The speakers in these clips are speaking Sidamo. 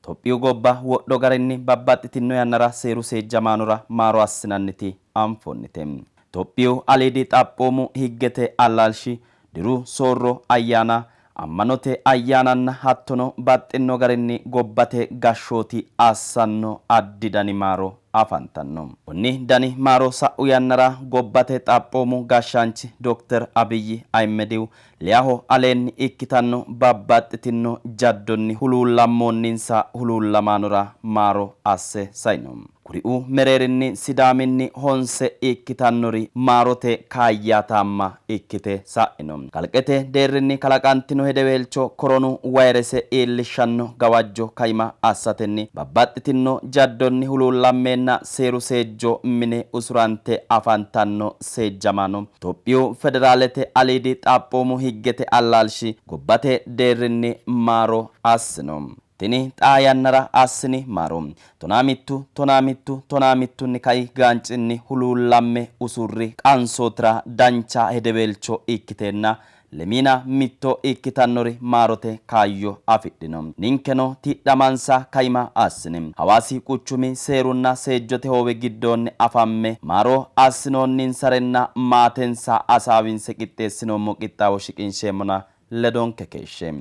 Tophiyu gobba wodho garinni babbaxxitinno yannara seeru seejjamaanora maaro assinanniti anfoonnite. Tophiyu aliidi xaphoomu higgete allaalshi diru soorro ayyaana, ammanote ayyaananna hattono baxxinno garinni gobbate gashshooti assanno addi dani maaro afantanno. Konni dani maaro sa'u yannara gobbate xaphoomu gashshaanchi Dokter Abiy Ahimedihu Leaho aleenni ikkitanno babbaxxitinno jaddonni huluullammoonninsa huluullamaanora maaro asse saino. Kuriuu mereerinni Sidaaminni honse ikkitannori maarote kaayyaataamma ikkite sa'ino. Kalqete deerrinni kalaqantino hedeweelcho koronu vayirese iillishshanno gawajjo kaima assatenni babbaxxitinno jaddonni huluullammeenna seeru seejjo mine usurante afantanno seejjamaano Itophiyu Federaalete aliidi xaphoomu higgete allaalshi gobbate deerrinni maaro assino. Tini xaa yannara assini maaro tonaa mittu, tonaa mittu, tonaa mittunni kai gaancinni huluullamme usurri qansootira dancha hedeweelcho ikkiteenna lemiina mitto ikkitannori maarote kaayyo afidhino. Ninkeno tidhamansa kaima assine Hawaasi quchumi seerunna seejjote hoowe giddoonni afamme maaro assinoonninsarenna maatensa hasaawinse qixxeessinoommo qixxaawo shiqinsheemmona ledonke keeshshe.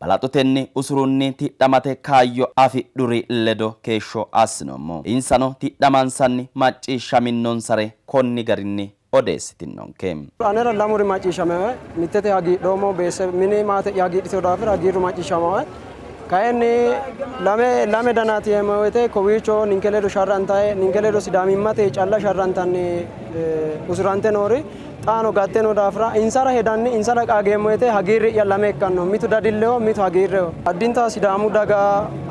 Balaxotenni usurunni tidhamate kaayyo afidhuri ledo keeshsho assinoommo. Insano tidhamansanni macciishshaminnonsare konni garinni odeessitinnonke. Anera lamuri macciishshaminoe, mittete hagiidhoommo, beesse mini maate'ya hagiidhitino daafira hagiirru macciishshamaoe. Kayinni lame lame danaati yeemmo woyte kowiicho ninke ledo sharrantae ninke ledo sidaamimmate calla sharrantanni usurante noori xaano gatte noo daafira insara hedanni insara qaageemmo woyte hagiirri'ya lame ikkanno. Mitu dadilleho, mitu hagiirreho. Addinta Sidaamu daga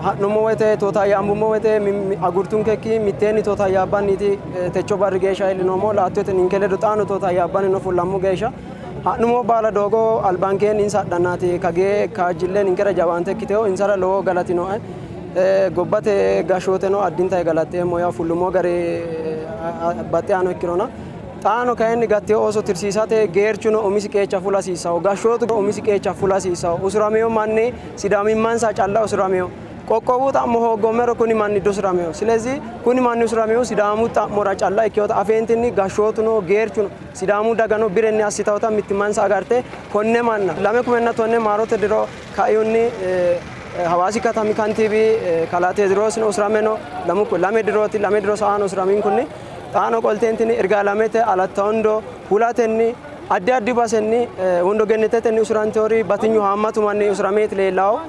ha'nummo woyte tootayyaambummo woyte agurtunkekki mitteenni tootayyaabbanniiti techo barri geeshsha iillinoommo. La''atto woyte ninke ledo xaano tootayyaabbanni no fullammo geeshsha. Ha'nummo baala doogo albankeenni insa hadhannaati kagee kaajjille ninkera jawaante ikkitewo insara lowo galati nooe. Gobbate gashshooteno addinta galaxxeemmo yaw fullummo gari baxxe ikkirona. Xaano kayinni gattino ooso tirsiisate geerchuno umisi qeecha fula hasiissanno. Gashshootu umisi qeecha fula hasiissanno. Usuramino manni Sidaamimmansa calla usuramino. Qoqqowu xa'mo hooggoommero kuni manni diusuramino. Silezi kuni manni usuraminohu Sidaamu xa'mora calla ikkinota afeentinni gashshootuno geerchuno Sidaamu dagano birenni assitawota mittimmansa agarte konne manna 2010 maarote diro kaihunni Hawaasi katami kantiibi kalaa Teediroosino usurame no. Lame dirooti lame diro sa'ano usuraminkunni xaano qolteentinni Irgaalamete Alatta Wondo hulatenni addi addi basenni Wondo Gennetetenni usuranteori batinyu haammatu manni usurameeti leellawo.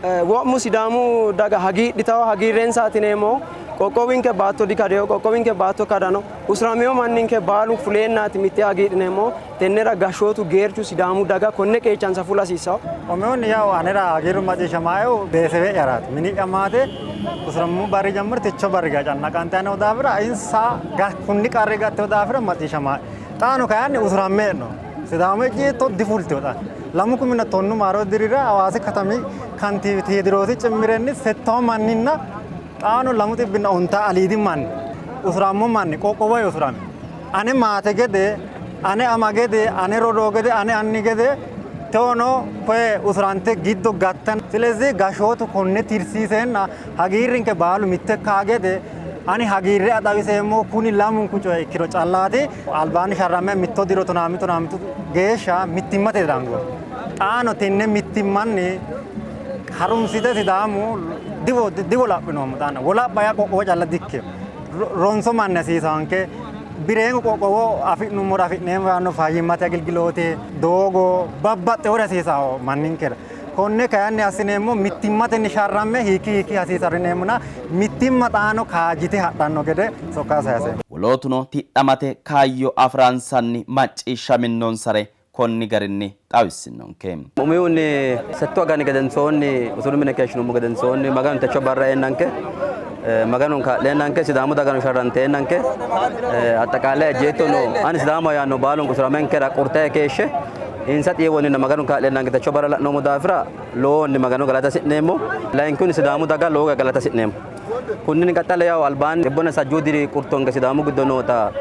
Wo'mu Sidaamu daga hagiidhitawo hagiirrensaati yineemmohu. Qoqqowinke baatto dikadewo, qoqqowinke baatto kadano. Usuramino manninke baalu fuleennaati mittee hagiidhineemmohu. Tennera gashshootu geerchu Sidaamu daga konne qeechansa fula hasiissanno. Umihunni yawo anera hagiirru macciishshamaaehu beesebe'yaraati. Mini'ya maate usurammu barri jammure techo barri geya cannaqantanni noo daafira insa kunni qarri gattino daafira macciishshamaae. Xaano kayinni usuramme hee'noommo. Sidaamu ejjeetto difultino xa. 2010 maaro dirira Hawaasi katami kantiiwi Teediroosi Cimmirenni settawu manninna xaano lamu xibbinna ontaa aliidi manni usurammo manni qoqqowoho usurame. Ane maate gede, ane ama gede, ane rodoo gede, ane anni gede tewono koye usurante giddo gatta. Silezi gashshootu konne tirsiiseenna hagiirrinke baalu mitte ikkaa gede ani hagiirre xawiseemmo kuni lamunku coye ikkiro callaati. Albaanni sharramme mitto diro tonaa mitu geeshsha mittimmate dango. Xaano tenne mittimmanni harunsite Sidaamu diwolaphinoommo xaano. Wolapha yaa qoqqowo calla dikkino. Ronso manni hasiisaanke bireengu qoqqowo afi'nummoro afi'neemmo yaanno fayyimmate agelgiloote doogo babbaxxewore hasiisawo manninkera. Konne kayinni assineemmo mittimmatenni sharramme hiikki hiikki hasiisarineemmona mittimma xaano kaajjite hadhanno gede sokka sayiseemmo. Wolootuno tidhamate kaayyo afi'ransanni macciishshaminnonsare konni garinni xawissinnonke. Umihunni settu agani gedensoonni usuru mine keeshshinummo gedensoonni Maganu techo barra eennanke Maganu kaa'leennanke Sidaamu dagano sharranteennanke axxaqaale ejjeettono ani Sidaama yaanno baalunku usuramenkera qurte keeshshe Insa xiiwonninna Maganu kaa'leennanke techo barra la'noommo daafira lowohunni Magano galata hasi'neemmo. Layinkihunni Sidaamu daga lowo geya galata hasi'neemmo. Kunninni qaxxale yawo albaanni xibbunna sajjuu diri qurtonke Sidaamu giddo noota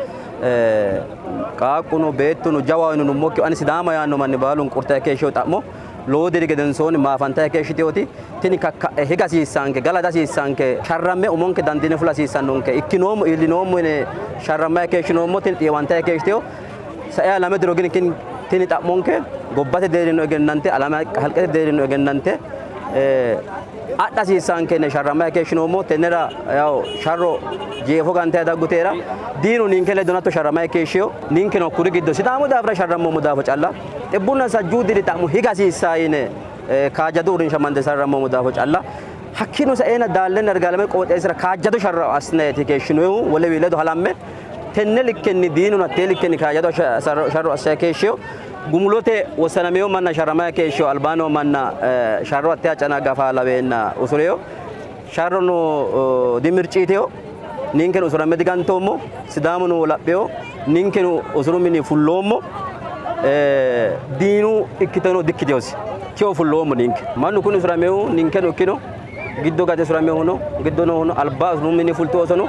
qaaqquno beettuno jawaho yinummokki ani Sidaama yaanno manni baalunku qurtae keeshshino xa'mo lowo diri gedensoonni maafantae keeshshiteoti. Tini kakka'e higa hasiissanke, galata hasiissanke, sharramme umonke dandiine fula hasiissannonke. Ikkinoommo iillinoommo yine sharrammae keeshshinoommo, tini xiiwantae keeshshiteo. Sae lame diro gini tini xa'monke gobbate deerrino egennante alame kalqete deerrino egennante adha hasiissanke yine sharrammae keeshshinoommo. Tennera yawo sharro jeefo gantae dagguteera diinu ninke ledo natto sharramae keeshshino. Ninkeno kuri giddo Sidaamu daafira sharrammoommo daafo calla xibbunna sajjuu diri xa'mo higa hasiissaa yine kaajjado uurrinsha mande sharrammoommo daafo calla hakkiino saeena Daallenna Yirgaalame qooxeessira kaajjado sharro assineeti keeshshinohu wolewii ledo halamme tenne likkenni diinuno hattee likkenni kaajjado sharro assayi keeshshino. Gumulote wossanamino manna sharramayi keeshshino. Albaanni noo manna sharro hattee cana gafa laweenna usurino. Sharrono dimirciitino. Ninkeno usuramme digantoommo. Sidaamuno wolaphino. Ninkeno usuru mini fulloommo. Diinu ikkiteno dikkitinosi. Tio fulloommo ninke. Mannu kuni usuramehu ninkeno ikkino. Giddo gate usuramehuno giddo noohuno alba usuru mini fultu oosono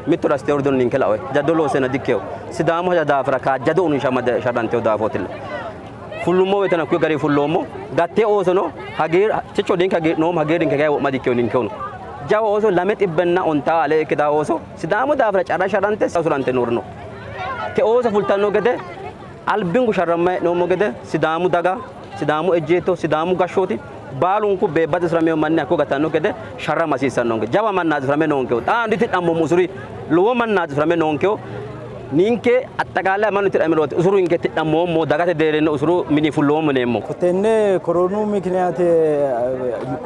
mittu raste urduno ninke la'oe. Jaddo loosena dikkino. Sidaamu haja daafira kaajjado uurrinsha amadde sharrantino daafootilla. Fullummo woyteno hakkuyi garinni fulloommo. Gattee oosono hagiir techo ninke hagiidhinoommo hagiirrinke kayi wo'ma dikkino ninkehunu. Jawa ooso lame xibbenna ontaa ale ikkitaa ooso Sidaamu daafira carra sharrante usurante noori no. Te ooso fultanno gede albinku sharrammayi hee'noommo gede Sidaamu daga, Sidaamu ejjeetto, Sidaamu gashshooti baalunku beebbate usuramino manni hakko gatanno gede sharrama hasiissannonke. Jawa mannaati usurame noonkehu. Xaano ditidhammoommo usuri lowo mannaati usurame noonkehu. Ninke axxaqaalaye mannu tidhamirooti usuru ninke tidhammoommo dagate deerrinni usuru mini fulloommo yineemmo. Tenne koronu mikiniyaate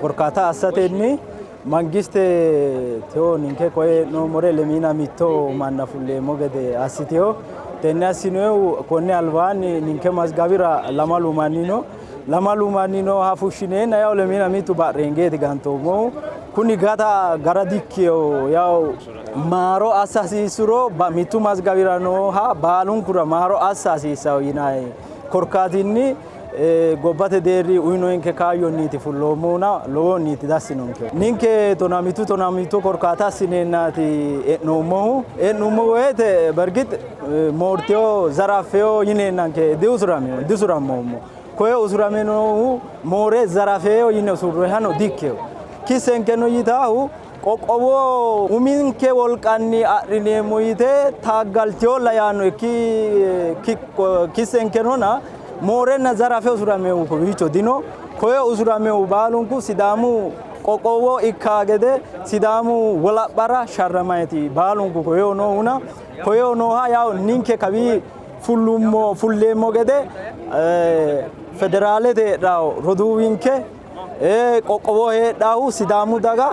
korkaata assatenni mangiste teo ninke koye hee'noommore lemiina mitto manna fulleemmo gede assiteo. Tenne assinohu konni albaanni ninke mazgabira lamalu manni no. Lamalu manni nooha fushshineenna yawo lemiina mittu ba'reengeeti gantoommohu. Kuni gata gara dikkino yawo maaro assa hasiissuro mittu mazgabira nooha baalunkura maaro assa hasiissanno yinanni korkaatinni gobbate deerri uyinoenke kaayyonniiti fulloommohuna lowohunniiti dassinonke. Ninke tonaa mittu korkaata assineennaati e'noommohu. E'nummo woyte bergix moorteyo zaraffeyo yineennanke diusurammoommo. Koye usurame noohu moore zarafeyo yine usurrehano dikkeo. Kissenkeno yitaahu qoqqowo uminke wolqanni adhineemmo yite taaggalteyolla yaanno kissenkenona moorenna zarafe usuramehu kowiicho dino. Koye usuramehu baalunku Sidaamu qoqqowo ikka gede Sidaamu wolaphara sharramayti baalunku koye noohuna koye nooha yawo ninke kawi fullummo fulleemmo gede federaalete heedhawo roduuwinke qoqqowo heedhaahu Sidaamu daga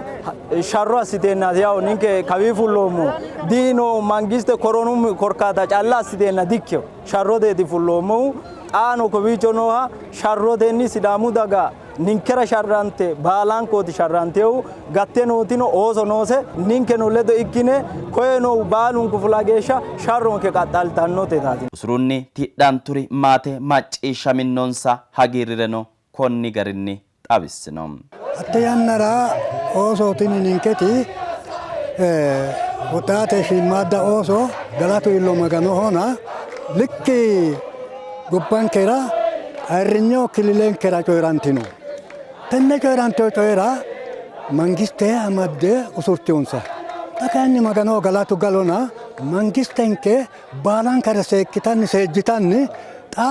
sharro assiteennaati yawo ninke kawi fulloommo diino mangiste koronu korkaata calla assiteenna dikkeo sharroteeti fulloommohu. Xaano kowiicho nooha sharrotenni Sidaamu daga ninkera sharrante baalankooti sharrantehu gatte nootino ooso noose ninkeno ledo ikkine koye noohu baalunku fula geeshsha sharronke qaxxaltannote taati. Usurunni tidhanturi maate macciishshaminonsa hagiirrireno konni garinni xawissino. Hatte yannara ooso tini ninketi woxaate shiimmaadda ooso galatu illo Maganohona likki gobbankera ayirrinyo kililenkera coyi'rantino. Tenne coyi'rantino coyi'ra mangiste amadde usurtiyonsa. Xa kayinni Maganoho galatu galona mangistenke baalankare seekkitanni seejjitanni xa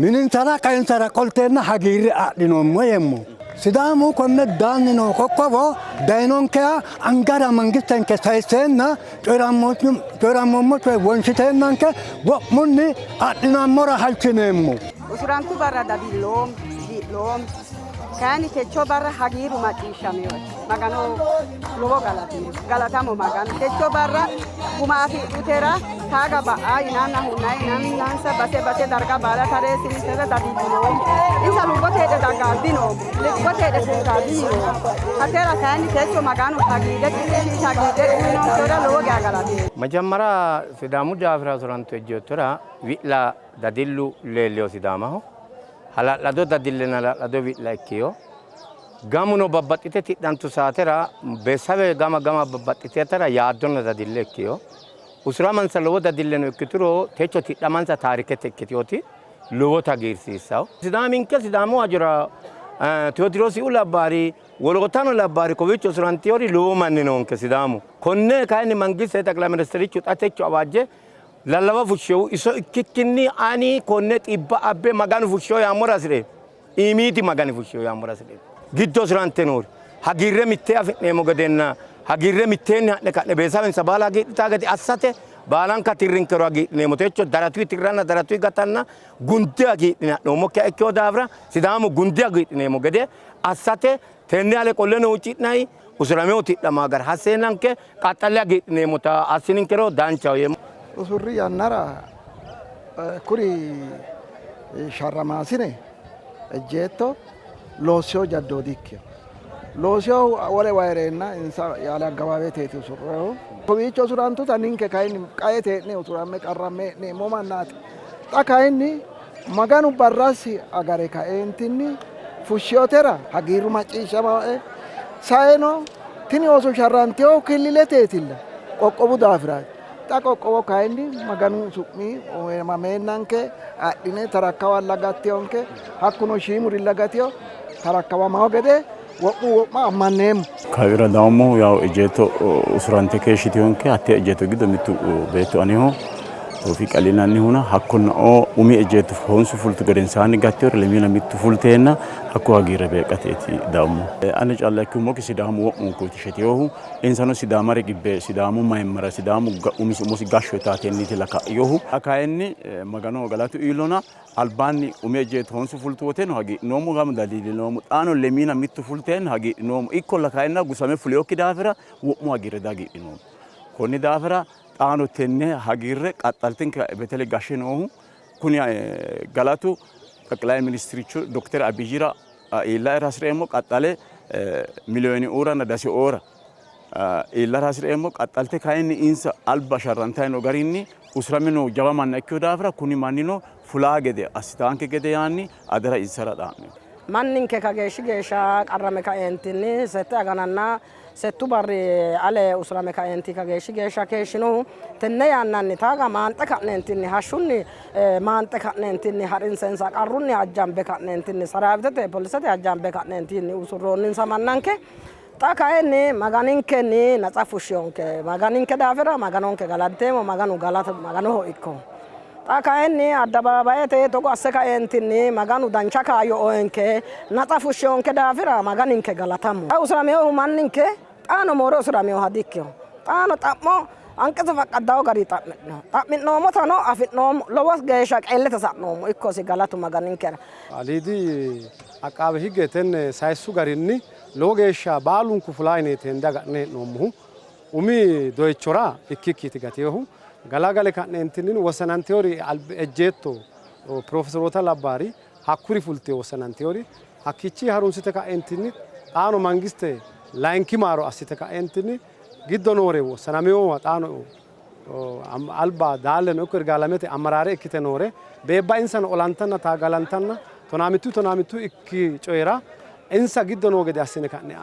mininsara qaensara qolteenna hagiirre adhinoommo yeemmo. Sidaamu konne daanni noo qoqqowo dayinonkeha angara mangistenke sayisseenna coyi'rammoommo coye wonsiteennanke wo'munni adhinammora halchineemmo. Usurantu barra dadilloommo, wi'loommo. Kayinni techo barra hagiirru macciishshaminoe. Magano lowo galatino. Galatamo Magano. Techo barra guma afidhutera taaga ba'a yinanna hunna yinannansa base base darga baala tareessinisera dadillinoommo. Insa lubbote heedhe daggaa dinoommo. Lubbote heedhe fultaa diyinoommo. Hatera kayinni techo Maganu hagiidhe xiqishiishe hagiidhe uyinonkehura lowo geya galateemmo. መጀመሪያ ሲዳሙ daafira usurantu ejjeettora wi'la dadillu leelliyo Sidaamaho. Hala'lado dadillenna hala'lado wi'la ikkino. Gamuno babbaxxite tidhantu saatera beessawe gama gama babbaxxitera yaaddonna dadille ikkino. Usuramansa lowo dadilleno ikkituro techo tidhamansa taarikete ikkitinoti lowota hagiirsiissanno. Sidaaminke Sidaamu hajora Tewodiroosi labbaari wolootano labbaari kowiicho usurantinori lowo manni noonke Sidaamu. Konne kayinni mangiste xeqilayi ministerichu xa techo awaajje lallawa fushshinohu iso ikkikkinni ani konne xibba abbe Maganu fushshino yaammora hasi'reemmo. Iimiidi Magani fushshino yaammora hasi'reemmo. Giddo usurante noori hagiirre mittee afi'neemmo gedenna hagiirre mitteenni ha'ne ka'ne beesawensa baala hagiidhitaa gede assate baalanka tirrinkero hagiidhineemmo. Techo daratuyi tirranna daratuyi gatanna gunde hagiidhine ha'noommokkiha ikkino daafira Sidaamu gunde hagiidhineemmo gede assate tenne ale qolleno huucci'nanni usuramino tidhama gara hasseenanke qaxxalle hagiidhineemmota assininkero danchaho yeemmo. Usurri yannara kuri sharramaasine ejjeetto loossino jaddo dikkino. Loosinohu wolewa hee'reenna insa yaale aggabaaweteeti usurrohu. Kowiicho usurantuta ninke kayinni qaete hee'ne usuramme qarramme hee'neemmo mannaati. Xa kayinni Maganu barrasi agare kaeentinni fushshinotera hagiirru macciishshamae. Saeno tini ooso sharrantinohu killileteetilla, qoqqowu daafiraati. Xa qoqqowo kayinni Maganu su'mi umameennanke adhine tarakkawalla gattinonke, hakkuno shiimurilla gatino, tarakkawamawo gede wo'mu wo'ma ammanneemmo. Kawira dawommohu yawo ejjeetto usurante keeshshitinonke. Hatte ejjeetto giddo mittu beettu aneho Toofiq Ali yinannihuna hakkonnao umi ejjeetto honsu fultu gedensaanni gattinori lemiina mittu fulteenna hakko hagiirre beeqqateeti dawommohu. Ane calla ikkummokki Sidaamu wo'munkuuti shetinohu. Insano Sidaama riqibbe Sidaamu mayimmara Sidaamu umisi umosi gashsho yitaatenniitilla ka'inohu. Xa kayinni Maganoho galatu iillona Albaanni umi ejjeetto honsu fultu woteno hagiidhinoommo, gamu dadillinoommo. Xaano lemiina mittu fulteenna hagiidhinoommo. Ikkolla kayinni gusame fulinokki daafira wo'mu hagiirre dihagiidhinoommo. Konni daafira xaano tenne hagiirre qaxxaltinke betele gashshe noohu kuni galatu xeqilayi ministirichu dokiter Abiyira iillaera hasi'reemmo. Qaxxale miliyooni uuranna dase oora iillara hasi'reemmo. Qaxxalte kayinni insa alba sharrantanni noo garinni usuramino jawa manna ikkino daafira kuni mannino fulaa gede assitaanke gede yaanni adara insara xa'meemmo. Manninke kageeshshi geeshsha qarrame kaeentinni sette agananna settu barri ale usurame kaeenti kageeshshi geeshsha keeshshinohu tenne yannanni taaga maanxe ka'neentinni hashshunni maanxe ka'neentinni ha'rinsensa qarrunni ajjambe ka'neentinni saraawitete polisete ajjambe ka'neentinni usurroonninsa mannanke Xa kayinni Maganinkenni natsa fushshiyonke. Maganinke daafira Maganonke galanteemmo, Maganu galatu Maganoho ikko. Xa kayinni addabaabayete togo asse kaeentinni Maganu dancha kaayyo oyenke natsa fushshiyonke daafira Maganinke galatamo. Xa usuraminohu manninke xaano moore usuraminoha dikkino. Xaano xa'mo hanqese faqqaddawo garinni xa'mi'no. Xa'mi'noommotano afi'noommo. Lowo geeshsha qeellete sa'noommo. Ikkosi galatu Maganinkera. Aliidi Aqaabe Higge tenne sayissu garinni lowo geeshsha baalunku fulaa yineeti hende agadhine hee'noommohu. Umi doyichora ikkikkiiti gatinohu. Galagale ka'neentinni wossanantinori ejjeetto pirofeseroota labbaari hakkuri fultino wossanantinori hakkiichi harunsite ka'eentinni xaano mangiste layinki maaro assite ka'eentinni giddo noore wossanaminowa xaano alba Daalleno ikko Irgaalamete amaraare ikkite noore beebba insano olantanna taagalantanna tonaamittu tonaamittu ikki coyira insa giddo noo gede assine ka'ne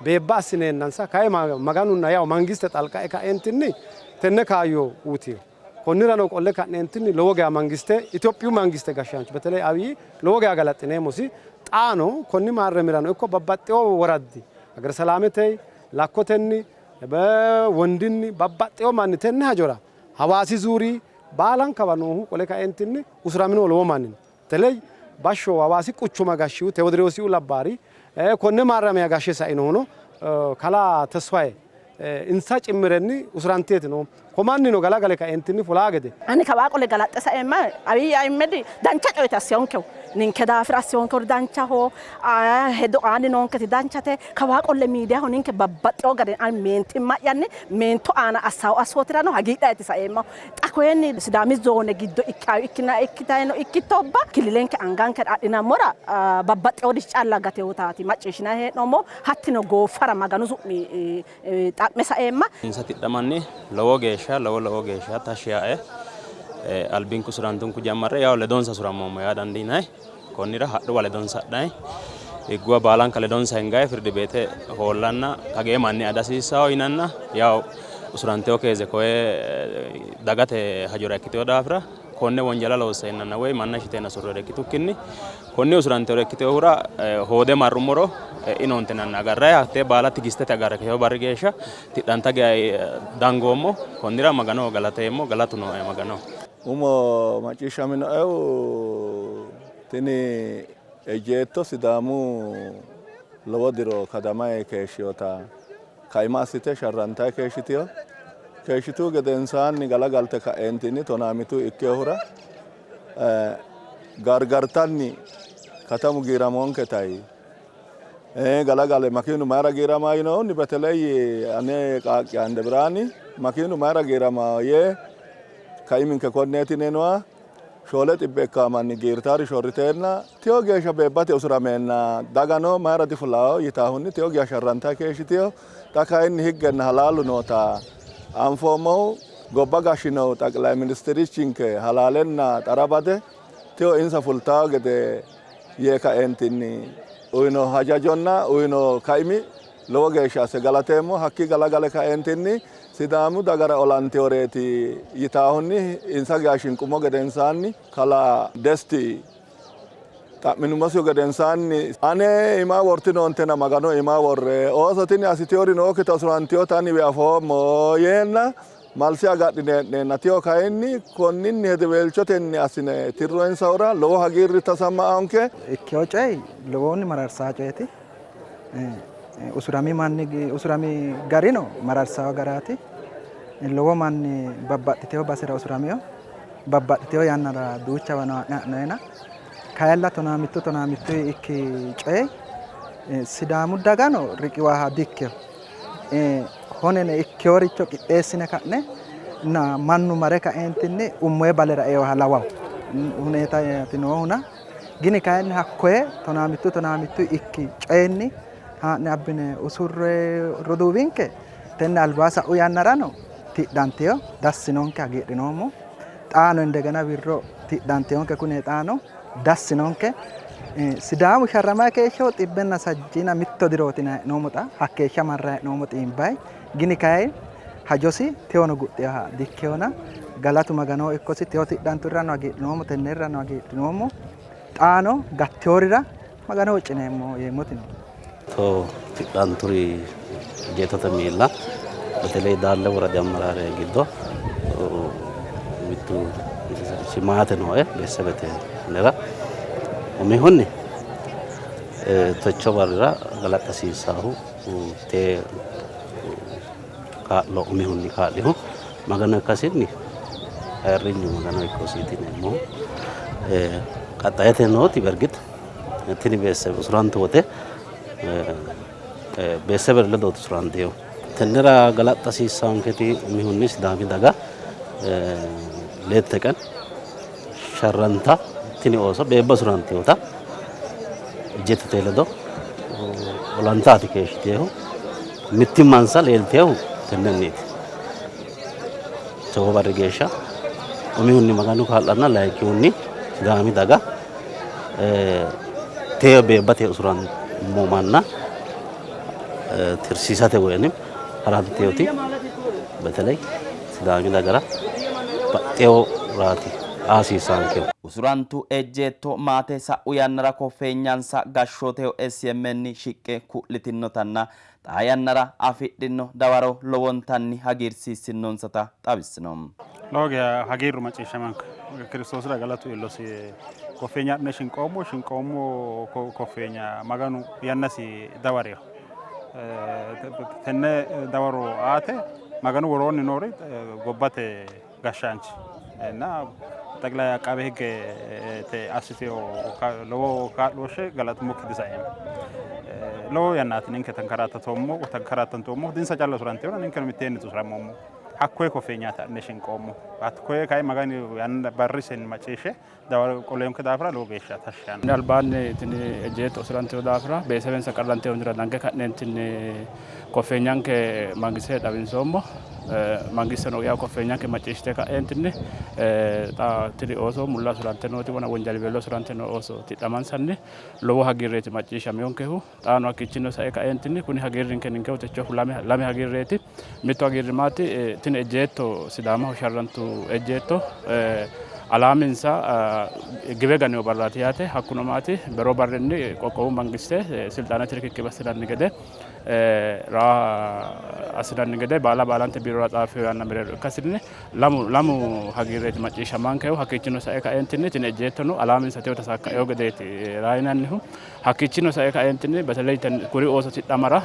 beebba assineennansa kayi Maganunna yawo mangiste xalqa'e ka'eentinni tenne kaayyo uytino. Konnirano qolle ka'neentinni lowo geya mangiste Itophiyu mangiste gashshaancho beteley Abiyi lowo geya galaxxineemmosi. Xaano konni maarremirano ikko babbaxxewo woraddi Hagere Salaamete, Lakkotenni, Wondinni babbaxxewo manni tenne hajora Hawaasi zuuri baalankawa noohu qole kaeentinni usuraminohu lowo manni no. Beteley bashsho Hawaasi quchuma gashshihu Tewodiroosiu labbaari konne maarramiya gashshe sainohuno kalaa Tesfaye insa cimmirenni usuranteeti noohu. Ko mannino galagale kaeentinni fulaa gede. Ani kawaa qole galaxxe saeemma Abiy Ahimed dancha coyeti asseyonkehu. Ninke daafira asseyonkehu danchaho, hedo aanni noonketi danchate. Kawaa qolle miidiyaho ninke babbaxxewo garinni ani meentimma'yanni meentu aana assawo assootirano hagiidhaeti saeemmahu. Xa koyenni Sidaami zoone giddo ikkayo ikkitayino ikkitobba killilenke angankera adhinammora babbaxxewori calla gatewotaati macciishshinanni hee'noommohu. Hattino gooffara Maganu su'mi xa'me saeemma. Insa tidhamanni lowo geeshsha lowo lowo geeshsha tashshi yaae albinku usurantunku jammarre yawo ledonsa usurammoommo yaa dandiinanni. Konnira hadhuwa ledonsa hadhayi higguwa baalanka ledonsa hingayi firdi beete hoollanna kagee manni adha hasiissawo yinanna yaw usurantewo keeze koye dagate hajora ikkitewo daafira konne wonjala loosseennanna woy manna shiteenna usurroyere ikkitukkinni konni usurantewore ikkitewohura hoode marrummoro e'inoontenanna agarrayi hattee baala tigistete agarre keewo barri geeshsha tidhanta geya dangoommo. Konnira Maganoho galateemmo, galatu nooe Maganoho. Umo macciishshaminoehu tini ejjeetto Sidaamu lowo diro kadamayi keeshshinota kaima assite sharrantayi keeshshitino. Keeshshituhu gedensaanni galagalte ka'eentinni tonaamitu ikkinohura gargartanni katamu giiramoonke tayi galagale makiinu mayira giirama yinohunni beteley ane qaaqqi Andebiraani makiinu mayira giirama yee kaiminke konneeti yineenoha 700 ikkaa manni giirtaari shorriteenna teyo geeshsha beebbate usurameenna dagano mayira difulawo yitaahunni teyo geeshsha sharrantayi keeshshitino. Xa kayinni higgenna halaalu noota anfoommohu gobba gashshinohu xaqilay ministirichinke halaalenna xara bade teyo insa fultawo gede yee kaeentinni uyino hajajonna uyino kaimi lowo geeshsha asse galateemmo. Hakkii galagale kaeentinni Sidaamu dagara olanteyoreeti yitaahunni insa geya shinqummo gedensaanni kalaa Desti xa'minummosihu gedensaanni ane iima wortinoontena Magano iima worre, ooso tini assiteyori nookkita usuranteyota aniwi afoommo yeenna malse agadhine hee'neenna teyo kayinni konninni hedeweelchotenni assine tirroyinsahura lowo hagiirri tasammaonke. Ikkeyo coyi lowohunni mararsaa coyeeti. Usurami manni usurami garino mararsawo garaati. Lowo manni babbaxxiteyo basera usuramino. Babbaxxiteyo yannara duuchawano ha'ne ha'noyena kayilla tonaa mittu tonaa mittu ikki coyi Sidaamu dagano riqiwaha dikkino. Honene ikkeyoricho qixxeessine ka'ne na mannu mare kaeentinni ummoye balera eoha lawawo huneetaati noohuna gini kayinni hakkoye tonaa mittu tonaa mittu ikki coyinni haa'ne abbine usurre roduuwinke tenne albaa sa'u yannarano tidhantino dassinonke hagiidhinoommo. Xaano indegena wirro tidhantinonke kune xaano dassinonke. Sidaamu sharramayi keeshsho xibbenna sajjiina mitto dirooti yinanni hee'noommo xa hakkeeshsha marrayi hee'noommo xiimbayi gini kayi hajosi tewono guxxinoha dikkinona galatu Maganoho ikkosi tewo tidhanturirano hagiidhinoommo tennerirano hagiidhinoommo xaano gattiyorira Magano huuccineemmo yeemmoti no. To tidhanturi ejjeettote miilla beteley Daalle woradi ammaraare giddo mittu maate nooe Beessebete minira. Umihunni techo barrira galaxxa hasiissaahu tee kaa'lo umihunni kaa'lihu Magano ikkasinni ayirrinyu Magano ikkosiiti yineemmohu. Qaxxayete nooti bergit tini beessebe usurantu wote beessebe ledooti usuranteehu. Tennera galaxxa hasiissaanketi umihunni Sidaami daga leette qen sharranta tini ooso beebba usuranteehota ejjeettote ledo olantaati keeshshiteehu mittimmansa leelteehu tennenniiti. Togoo barri geeshsha umihunni Maganu kaa'lanna layinkihunni Sidaami daga tee beebbate usurammo manna tirsiisate woynim haranteoti beteley Sidaami dagara baxxewo raati aa hasiissaankehu. Usurantu ejjeetto maate sa'u yannara koffeenyansa gashshooteho SMN shiqqe ku'litinnotanna xaa yannara afidhino dawaro lowontanni hagiirsiissinnonsata xawissino. Lowo geya hagiirru macciishshamanke. Kiristoosira galatu iillosi. Koffeenya adhine shinqoommo, shinqoommo koffeenya Maganu yannasi dawarino. Tenne dawaro aate Maganu woroonni noori gobbate gashshaanchi na xeqilay aqaabe higgete assitino lowo kaa'looshshe galaxummokki disaeemmo. Lowo yannaati ninke tankaraattatoommo tankaraatantoommo dinsa calla usuranteewona ninkeno mitteenni usurammoommo. Hakkoye koffeenyaati adhine shinqoommo. Hakkoye kayi Maganu yanna barrisenni macciishshe dawaro qolinonke daafira lowo geeshsha tashshi yaanno. Albaanni tini ejjeetto usurantino daafira beesebensa qarrantino daafira dange ka'neentinni koffeenyanke mangistete xawinsoommo. Mangisteno yawo koffeenyanke macciishshite ka'eentinni xa tini ooso mulla usurante nooti wona wonjaliweello usurante noo ooso tidhamansanni lowo hagiirreeti macciishshaminonkehu. Xaano hakkiichinnino sae kaeentinni kuni hagiirrinke ninkehu techohu lame hagiirreeti. Mittu hagiirri maati? Tini ejjeetto Sidaamaho sharrantu ejjeetto alaaminsa giwe ganino barraati yaate. Hakkuno maati? Beroo barrinni qoqqowu mangiste silxaanete rikikkib assinanni gede raa assinanni gede baala baalante biirora xaaffino yanna mereero ikkasinni lamu lamu hagiirreeti macciishshamankehu. Hakkiichino sae kaeentinni tini ejjeettono alaaminsa teyo tasakkaeyo gedeeti raa yinannihu. Hakkiichino sae kaeentinni beteley kuri ooso tidhamara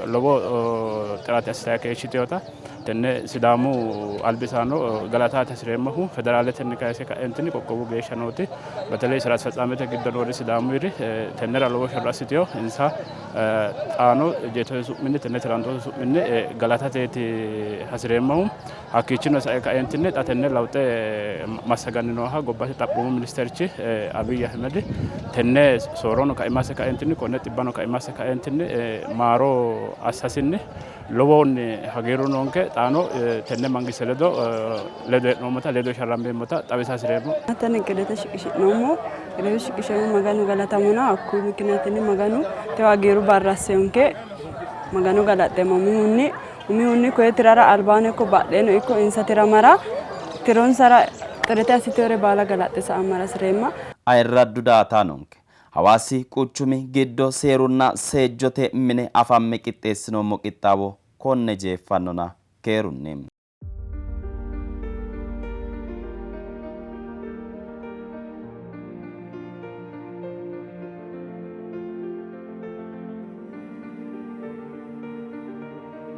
lowo xirate assitayi keeshshitinota tenne Sidaamu albisaano galatate hasireemmohu federaaletenni kayise kaeentinni qoqqowu geeshsha nooti beteley sira asfetsaamete giddo noori Sidaamuyiri tennera lowo sharro assitino. Insa xaano ejjeettote su'minni tenne tirantootu su'minni galatateeti hasireemmohu. Hakkiichino sae kaeentinni xa tenne lawuxe massaganni nooha gobbate xaphoomu ministeerchi Abiy Ahimed tenne soorrono kaima asse kaeentinni konne xibbano kaima asse kaeentinni maaro assasinni lowohunni hagiirru noonke. Xaano tenne mangiste ledo ledo hee'noommota ledo sharrammeemmota xawisa hasireemmo. Tenne qileete shiqishi'noommo. Qileete shiqisheemmo Maganu galatamona. Hakkuyi mikiniyatinni Maganu tewo hagiirru barra asseyonke. Magano galaxxeemmo. Umihunni Umihunni koye tirara albaano ikko badheeno ikko insa tiramara tironsara xirete assitewore baala galaxxe sa''ammara hasireemma. Ayirraddu daaataanonke, Hawaasi quchumi giddo seerunna seejjote mine afamme qixxeessinoommo qixxaawo konne jeeffannona keerunni.